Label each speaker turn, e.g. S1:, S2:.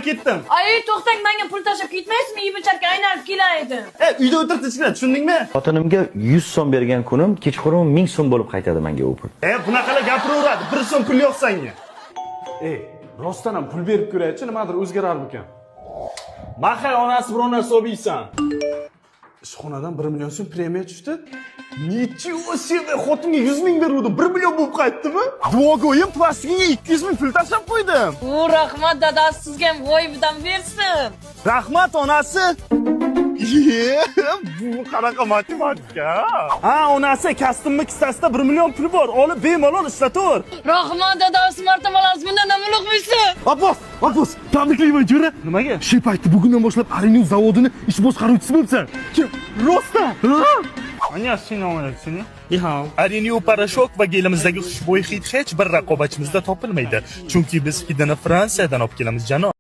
S1: ketdim.
S2: Ay, to'xtang, menga pul tashlab ketmaysizmi? Yeb icharga aylanib kelaydi.
S1: E, uyda o'tir tinchgina, tushundingmi?
S3: Xotinimga 100 so'm bergan kunim kechqurun 1000 so'm bo'lib qaytadi menga u pul.
S1: E, bunaqalar gapiraveradi. 1 so'm pul yo'q senga.
S4: Ey, rostdan ham pul berib ko'raychi, nimadir o'zgararmikan?
S1: Maxay, onasi, biror narsa olib yeysan.
S4: Ishxonadan 1 million so'm premiya tushdi.
S1: Ничего себе, xotinga 100 ming beruvdim, 1 million bo'lib qaytdimi? Duogo'yim, plastigingga 200 ming pul tashlab qo'ydim.
S2: U, rahmat, dadasi, sizga ham g'oyibidan bersin.
S1: Rahmat, onasi. Ye, bu qanaqa matematika? Ha, onasi, kostyumni kissasida 1 million pul bor, olib bemalol ishlataver.
S2: Rahmat, dadasi, martabalari bundan ham ulug' bo'lsin.
S5: Abbos, Abbos, tabriklayman, jo'ra.
S1: Nimaga?
S5: Shep aytdi, bugundan boshlab Arenyum zavodini ish boshqaruvchisi bo'libsan.
S1: Kim? Rostdan?
S5: Ha?
S1: Arenew порошок va gelimizdagi xushbo'y hid hech bir raqobatchimizda topilmaydi. Chunki biz hidini Fransiyadan olib kelamiz, janob.